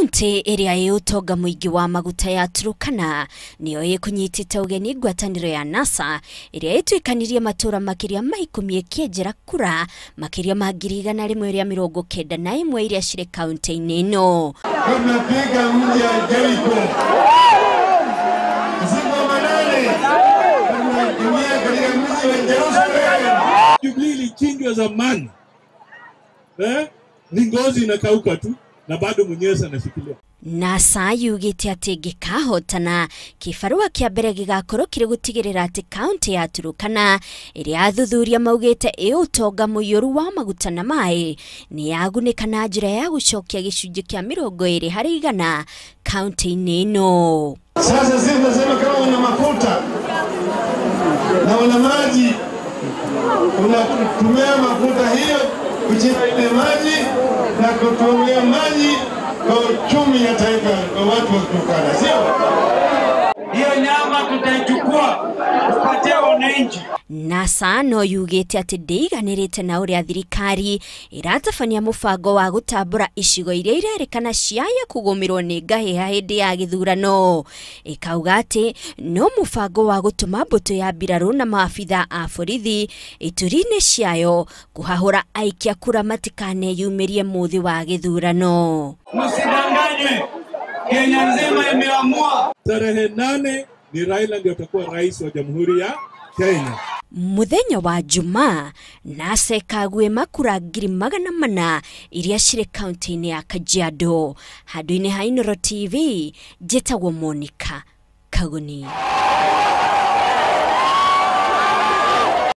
Kaunti ĩrĩa ĩ ũtonga mũingĩ wa maguta ya Turkana nĩyo ĩkũnyitĩte ũgeni ngwatanĩro ya NASA ĩrĩa ĩtuĩkanirie matũra makĩria ma 10 ĩkĩenjera kura makĩria ma 191 iria cirĩ kaunti-inĩ ĩno. Tunafika mji wa Jericho usiku wa manane, tunaingia katika mji wa Jerusalem. Jubilee ilichinjwa zamani, ni ngozi inakauka tu na bado mwenyewe anashikilia. NASA yugĩte atĩ ĩngĩkahotana kĩbarũa kĩa mbere gĩgakorwo kĩrĩ gũtigĩrĩra atĩ kaunti ya Turkana ĩrĩa athuthuria maugĩte ĩ ũtonga mũiyũru wa maguta na maĩ nĩ yagunĩka na njĩra ya gũcokia gĩcunjĩ kĩa 20 harĩ igana kaunti-inĩ ĩno. Sasa sisi tunasema kama una mafuta na una maji, unatumia mafuta hiyo kuchimba ile maji na kutumia maji kwa uchumi ya taifa kwa watu wa Turkana, sio? Hiyo nyama tutaichukua tupatie wananchi. NASA no yugĩte atĩ ndĩiganĩrĩte na ũrĩa thirikari ĩratabania mũbango wa gũtambũra icigo iria irerĩkana ciaya kũgũmĩrwo nĩ ngahĩha hĩndĩ ya gĩthurano. Ĩkauga atĩ no mũbango wa gũtũma mbũtũ ya mbirarũ na maabitha a borithi ituri-inĩ ciayo kũhahũra aikia kura matikaneyumĩrie mũthĩ wa gĩthurano. Msidanganywe, Kenya nzima imeamua. Tarehe 8 ni Raila ndio atakuwa rais wa Jamhuri ya Kenya. Muthenya wa Jumaa NASA ĩkagwĩma kura 400,000 iria cirĩ kaunti-inĩ ya Kajiado. Handũ-inĩ ha Inooro TV, njĩtagwo Monica Kagoni.